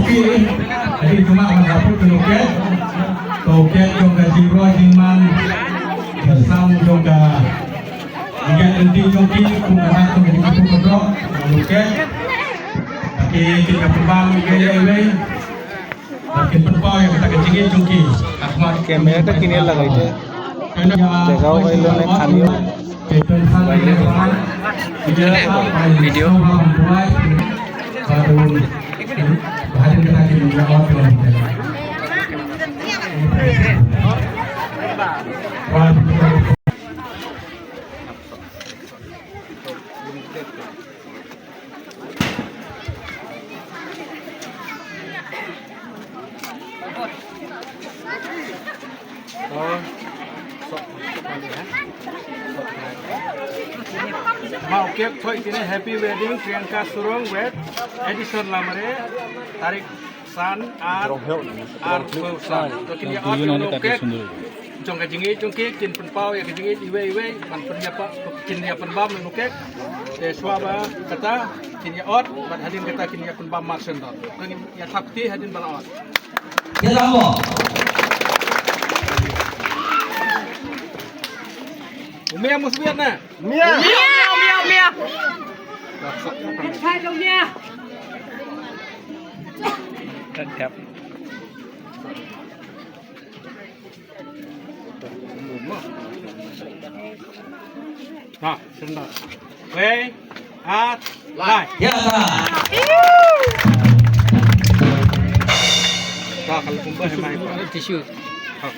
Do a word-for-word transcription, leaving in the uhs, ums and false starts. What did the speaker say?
Ki, ki jumah ban dapur ki loket. Loket jong ka jingroi jingman. Ka sam jong ka. Ngiat lynti jong ki, kum ka rat jong ka jingkupur ka drok. Loket. Ki, ki ka pynbam, ki, ki, ki. Ba kin pynpaw ïa kata ka jingïeit jong ki. Ka khmat. Camera ta kine lagai te. Jagaw ka ilo ne khani. Video. Mawkep thoi kine happy wedding Priyanka Surong with Edison Lamare, tarik san ar, ar phew san. To kin ïa ot ïa u cake jong ka jingïeit jong ki, kin pynpaw ïa ka jingïeit iwei iwei, ban pynïa pa, kin ïa pynbam ïa u cake. Te shuwa ba kata kin ïa ot, bad hadien kata kin ïa pynbam mark sendor. To ngin ïa thap kti hadien ba la ot. Ïa thap mo. U mia mo sbiat na. Mia. Mia, mia, mia, mia. Kan sai dong mia. Kan tap. Ha, sendar. Wei, at, lai. Ya, ta. Ta, kalau kumpul, mai. Tissue. Ha.